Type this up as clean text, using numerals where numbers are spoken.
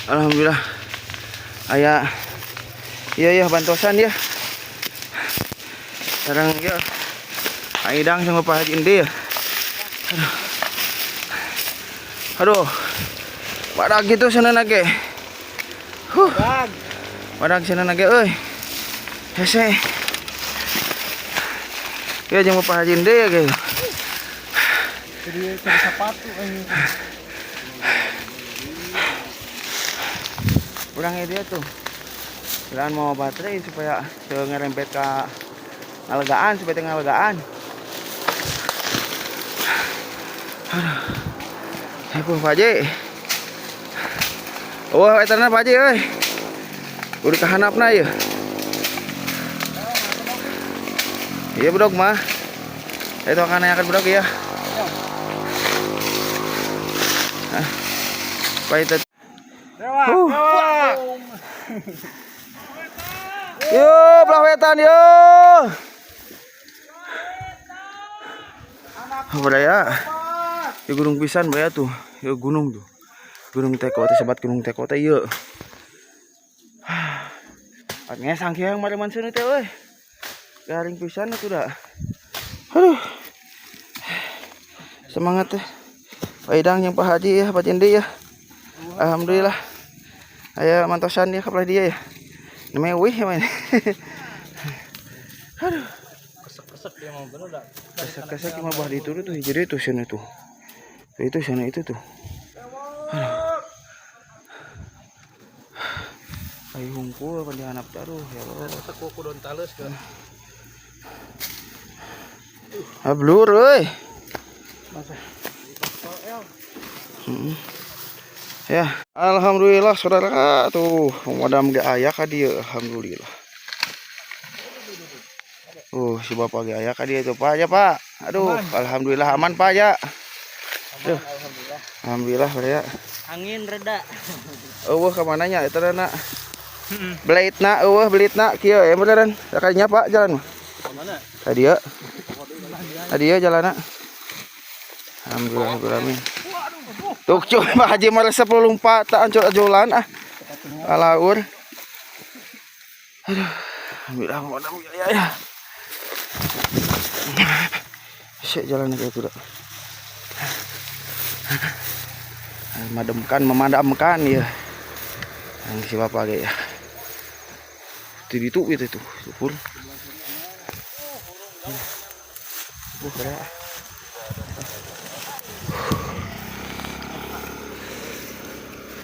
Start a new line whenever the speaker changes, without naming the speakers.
Alhamdulillah. Aya iya ya bantosan ya. Sekarang ya Aidang sama Pak Haji Indi ya. Aduh. Aduh. Badag gitu sana nage. Huh. Badag sana nage euy. Hese. Ya jeung Bapak Haji Indi ya gitu.
Jadi cari sepatu anjing.
Kurangnya dia tuh. Jalan mau baterai supaya teu ngerempet ke ngalegaan supaya teu ngalegaan. Aduh. Aduh, Pak Haji. Wah, etana Pak Haji euy. Udah kahanapna ieu. Iya bedog mah. Itu akan akan bedog ya. Ah. Pak itu.
Dewa.
Yo, belah wetan yo. Baraya. Ya gunung pisan baya tuh. Ya gunung tuh. Gunung Teko teh sebat Gunung Teko teh ieu. At ngesang kieu mareman seuneu teh euy. Garing pisan atuh da. Aduh. Semangat teh. Pak Idang yang Pak Haji ya, Pak Cindi ya. Alhamdulillah. Aya mantosan ya kapelah dia ya. Namanya wih ya main. Aduh.
Kesek-kesek dia mau bener dah.
Kesek-kesek mah bah itu tuh jadi itu sana tuh. Itu sana itu tuh. Aduh. Ayo hungkul pan dihanap teh aduh ya Allah.
Kesek ku don taleus ke.
Ah blur euy.
Masa.
Ya, alhamdulillah saudara tuh pemadam ge aya ka dieu alhamdulillah. Si bapak ge aya ka dieu tuh Pak ya Pak. Aduh,
Aman.
Alhamdulillah aman Pak ya. Aduh.
Alhamdulillah.
Alhamdulillah Pak ya.
Angin reda.
Eueuh ka mana nya eta na? Belitna eueuh belitna kieu ya beneran. Kayaknya Pak jalan mah.
Kemana?
Ka dieu. Ka dieu jalanna. Alhamdulillah rabbil alamin. Tuh cuy, Pak Haji mah resep lompat tak ancur-anculan ah. Alaur. Aduh, alhamdulillah pemadam ya ya. Sik jalan kayak itu dah. Memadamkan, memadamkan ya. Yang si bapak ya. Itu itu itu, syukur. Keren.